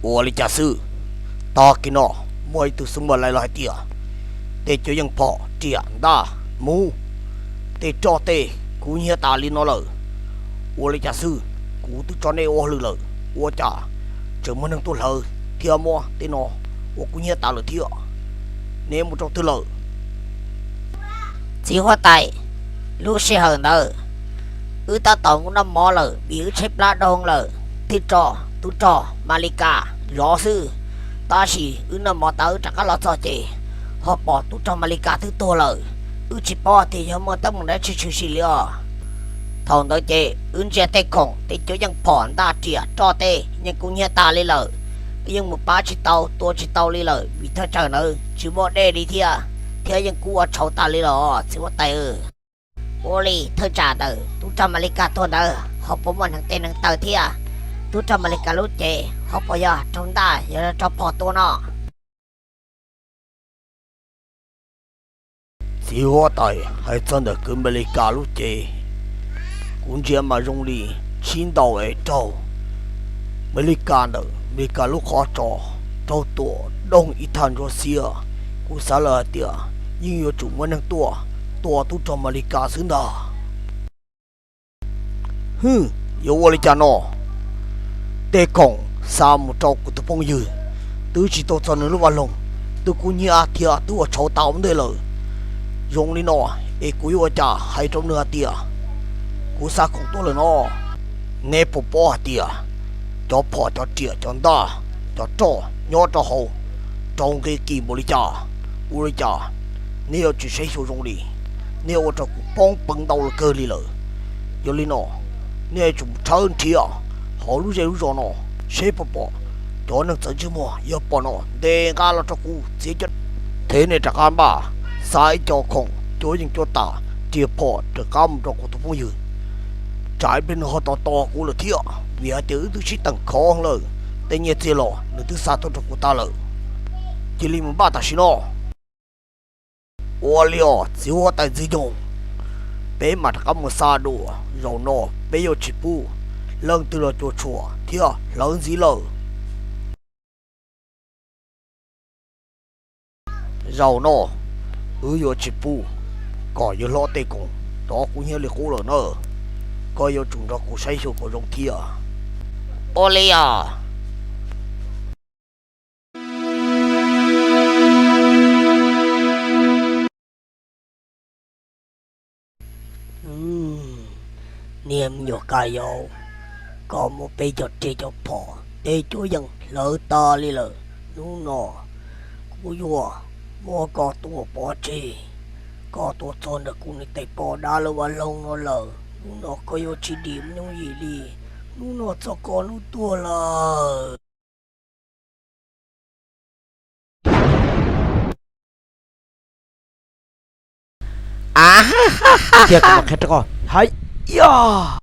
Ua li cas xwb? Tag kis no muaj ib tug xub npawg lais los hais tias tej cuab yeej phom riam ntaj muv, tej roj tej kub hnyiab tas li no lawm. Ua li cas xwb? Kuv twb tso nej ua hauj lwm lawm, ua cas tseem muaj neeg tuaj hlawv thiab muab tej no ua kub hnyiab tas lawm thiab? Neb mus rau twg lawm? Txiv huab tais, lub sij hawm ntawd wb tab tom mus noj mov lawm vim wb tshaib plab dhau lawm. Tub rog, tub rog Malikas zov xwb, tab sis wb noj mov tas wb rov qab los txog ces ho pom tub rog Malikas twb tuag lawm. Wb tsis paub tias yog muaj teeb meem dab tsi tshwm sim li os. Thaum ntawd ces wb ntsia tej khoom tej cuab yeej phom ntaj riam roj tej yeej kub hnyiab tas li lawm. Wb yeej mus pab tsis tau tua tsis tau li lawm vim thaj tsam ntawd tsis muaj dej li thiab, thiab yeej kub ua tshauv tas li lawm os txiv huab tais. Ua li thaj tsam ntawd tub rog Malikas tuag ntawd ho puas muaj neeg tes neeg taw thiab? Tub rog Malikas lub cev ho puas yog raug ntaj yog raug phom tua no? Txiv huab tais, hais txog ntawm kwv Malikas lub cev, kuv ntsia mas zoo li tshib ntaus es raug Malikas ntawm Malikas lub qhov tsos raug tuam doog ib thaj ntsuab xiab. Kuv xav lawm hais tias yeej yuav tsum muaj neeg tuaj tua tub rog Malikas xwb ntag. Hwj, yuav ua li cas no? Tej khoom xa mus rau kuv tus phooj ywg twb tsis tau txog nws lub vaj loog, twb kub hnyiab thiab twb ua tshauv tas ua ntej lawm. Zoo li no es kuv yuav ua cas hais rau nws hais tias kuv xa khoom tuaj lawm no? Neb puas paub hais tias cov phom cov riam cov ntaj cov roj nyob rau hauv rau nqi kim npaum li cas? Ua li cas neb yuav tsis saib xyuas zoo li? Neb ua rau kuv poob peev ntau kawg li lawm. Yog li no, neb yuav tsum mus tshawb nrhiav hauv lub zej lub zos no seb puas pom cov neeg txawv ntsej muag, yog pom no ntes nqa los rau kuv txiav cov, thiab nej rov qab npaj xa ib co khoom cuab yeej cuab tam riam phom rov qab mus rau kuv tus phooj ywg. Tsam ib pliag nws ho tos tos kuv lawm thiab, vim hais tias wb twb sib teem khov lawm, tej nyiaj txiag los nws twb xa tuaj rau kuv tag lawm. Cia li mus npaj tam sim no. Ua li os txiv huab tais ntxwg nyoog, peb mam rov qab mus xa dua, zaum no peb yuav tsis pub leej twg los cuam tshuam thiab hlawv ntxiv lawm. Zaum no wb yuav tsis pub kom yawg hlob tej khoom rov kub hnyiab li qub lawm na. Koj yuav tsum nrog kuv saib xyuas kom zoo thiab. Ua li os. Niag me nyuam ka yau, koj muab peb cov riam cov phom tej cuab yeej hlawv tas li lawm. Hnub no kuv yuav muab koj tua pov tseg. Koj tuaj txog ntawm kuv niam tais poj dab lawv vaj loog no lawm, hnub no koj yuav tsis dim hnub yim li. Hnub no txog koj hnub tuag lawm. Cia kuv mam qhia rau koj. Hais yog.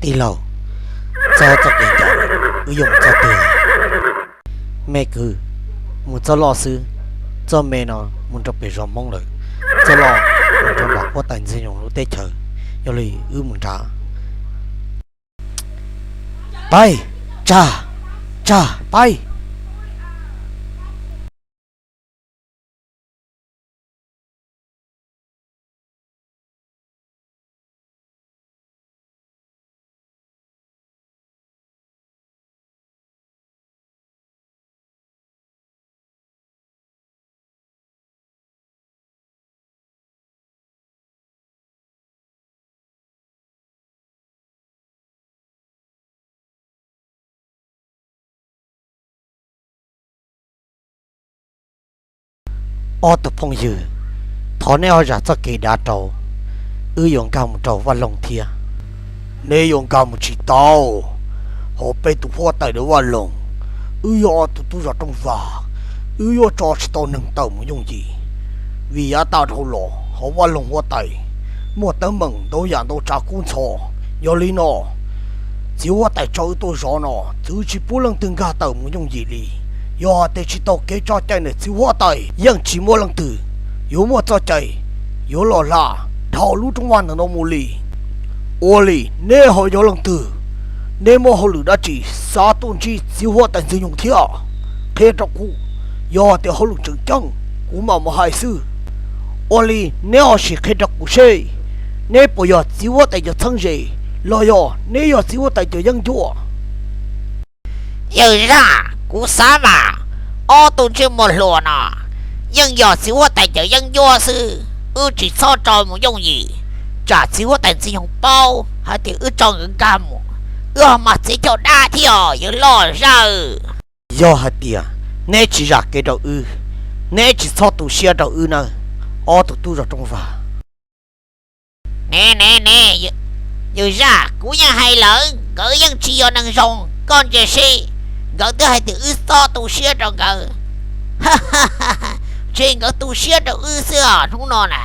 Tij laug, txog txoj kev ncaim, wb yuav mus txoj twg? Me kwv, mus txoj loj xwb, txoj me no mus rau pem zos Hmoob lawm, txoj loj mus rau nram huab tais ntxwg nyoog lub teb chaws, yog li wb mus nrad. Pab, tsag, tsag, pab. Ob tug phooj ywg, thov neb ho zam txoj kev dav rau, wb yuav nkag mus rau Vaj Loog thiab. Neb yuav nkag mus tsis tau, hauv peb tus huab tais rau Vaj Loog, wb yog ob tug tub zos Rooj Vag, wb yuav tso tsis tau neeg tawm mus yooj yim, vim yav tas dhau los hauv Vaj Loog huab tais muaj teeb meem ntau yam ntau tsav kub ntxhov. Yog li no, txiv huab tais tso wb tuaj zov no, txwv tsis pub leej twg nkag tawm mus yooj yim li. Yog hais tias tsis tau kev tso cai ntawm txiv huab tais, yeej tsis muaj leej twg yuav muaj txoj cai yuav los hla dhau lub rooj vag ntawm no mus li. Ua li neb ho yog leej twg? Neb muaj hauj lwm dab tsi xav tuaj ntsib txiv huab tais Ntxwg Nyoog thiab? Qhia rau kuv, yog tias hauj lwm tseem ceeb kuv mam mus hais xwb. Ua li neb ho sim qhia rau kuv seb, neb puas yog txiv huab tais cov txheeb ze, los yog neb yog txiv huab tais cov yeeb ncuab? Yawg zaj, kuv xav mas ob tug ntsej muag hluas no yeej yog txiv huab tais cov yeeb ncuab xwb. Wb tsis txhob tso mus yooj yim, tsam txiv huab tais Ntxwg Nyoog paub hais tias wb tso nkawd nkag mus, wb ho mas txiav caj dab thiab os yawg loj zaj. Yog hais tias neb tsis zam kev rau wb, neb tsis txhob tu siab rau wb nawb, ob tug tub zos Rooj Vag. Ne ne ne, yawg zaj, kuv yeej hais lawm nkawd yeej tsis yog neeg zoo, koj ntsia seb, nkawd twb hais tias wb txhob tu siab rau nkawd. Ntshe nkawd tu siab rau wb xwb os hnub no na.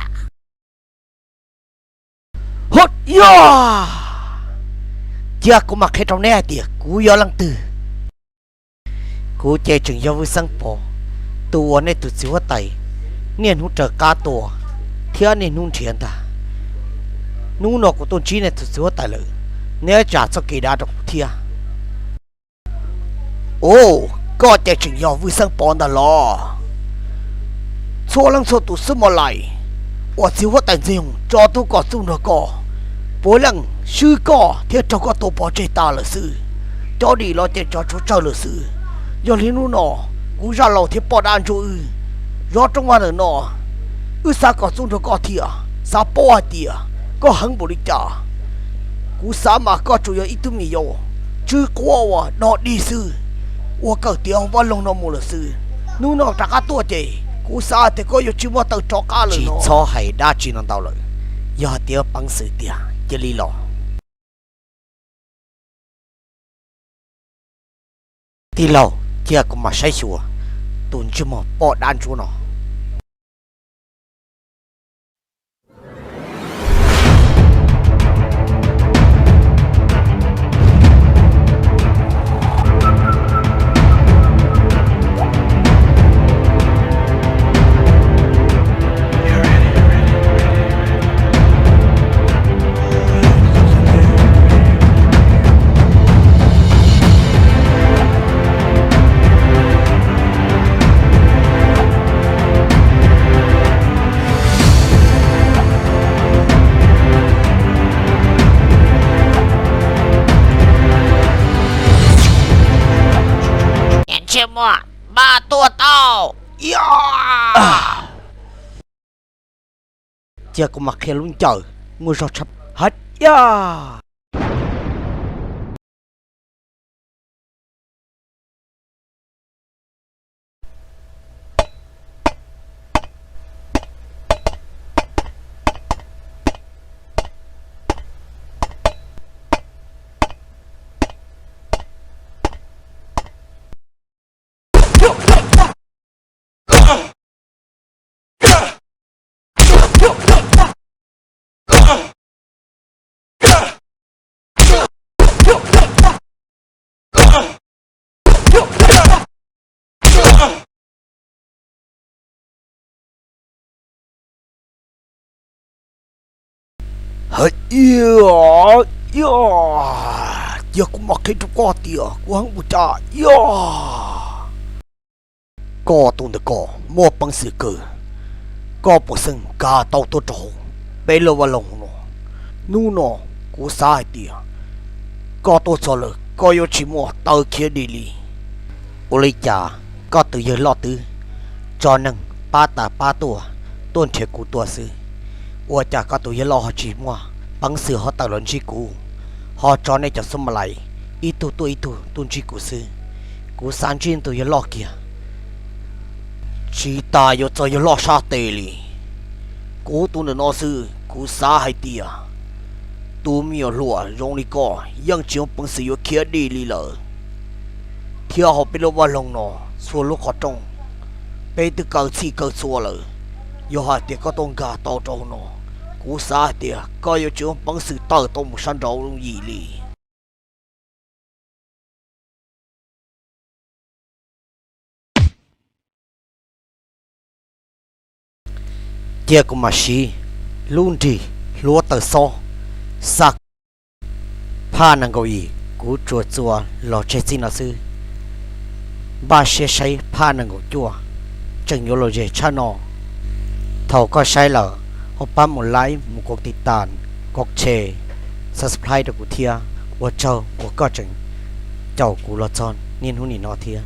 Ho, yog, cia kuv mam qhia rau neb hais tias kuv yog leej twg. Kuv ces tseem yog Vwj Xeeb Pov, tus uas nej tus txiv huab tais niaj hnub raws qab tua thiab niaj hnub nrhiav ntag. Hnub no kuv tuaj ntsib nej tus txiv huab tais lawm, neb zam txoj kev dav rau kuv thiab. Ua, koj ces tseem yog Vwj Xeeb Pov ntag los? Txhua leej txhua tus xub mos lais uas txiv huab tais Ntxwg Nyoog tso tub kom txuj nrog koj, puav leej swb koj thiab raug koj tua pov tseg tas lawm xwb. Cov dim los ces tsov tshuav tsawg lawm xwb. Yog li hnub no kuv zaj laus thiab poj dab ntsuab wb zov rooj vag ntawm no, wb xav kom txuj nrog koj thiab xav paub hais tias koj heev npaum li cas. Kuv xav mas koj tsuas yog ib tug me nyuam tswb quav uas dog dig xwb, uas kawm tiav hauv vaj loog no mus lawm xwb. Hnub no rov qab tuaj ces kuv xav hais tias koj yuav tsis muaj taw rov qab lawm no. Tsis txhob hais dab tsi no ntau lawm, yog hais tias peev xwm tiag cia li los. Tij laug, cia kuv mam saib xyuas tus ntsej muag poj dab ntsuab no. Ntsej muag, npaj tuaj tau. Cia kuv mam qhia lub ncaws muaj zog tshaj hais tias. Hais tias, cia kuv mam qhia rau koj tias kuv heev npaum cas. Koj tus ntawm koj muaj peev xwm kawg, koj puas xeeb nkag tau tuaj rau peb lub vaj loog no? Hnub no kuv xav hais tias koj tuaj txog lawm koj yuav tsis muaj taw khiav dim li. Ua li cas koj tus yawg loj twb tso neeg pab tas pab tuaj, tuaj nrhiav kuv tua xwb, ua cas koj tus yawg loj ho tsis muaj peev xwm ho tawm los ntsib kuv, ho tso nej cov xub mos lais ib tug tuaj ib tug tuaj ntsib kuv xwb? Kuv xav ntsib tus yawg loj kiag. Tsis tas yuav txog yawg loj sab tes li. Kuv tus ntawm no xwb kuv xav hais tias tus me nyuam hluas zoo li koj yeej tsis muaj peev xwm yuav khiav dim li lawm. Thiab hauv peb lub vaj loog no txhua lub qhov rooj peb twb kaw txhij kaw txhua lawm. Yog hais tias koj tuaj nkag tau rau hauv no, kuv xav hais tias koj yuav tsis muaj peev xwm tawm tau mus sab nraud yooj yim li. Cia kuv mam siv lub nrig hluav taws xob xa. Phaj nees nkaum yim kuv tsuas txuas los tseg txij no xwb. Npaj siab saib phaj nees nkaum cuaj tseem yuav lom zem tshaj no. Thaum koj saib lawm, ho pab mus like, mus kov tiv tas, kov share, subscribe rau kuv thiab. Ua tsaug uas koj tseem caum kuv los txog niaj hnub nim no thiab.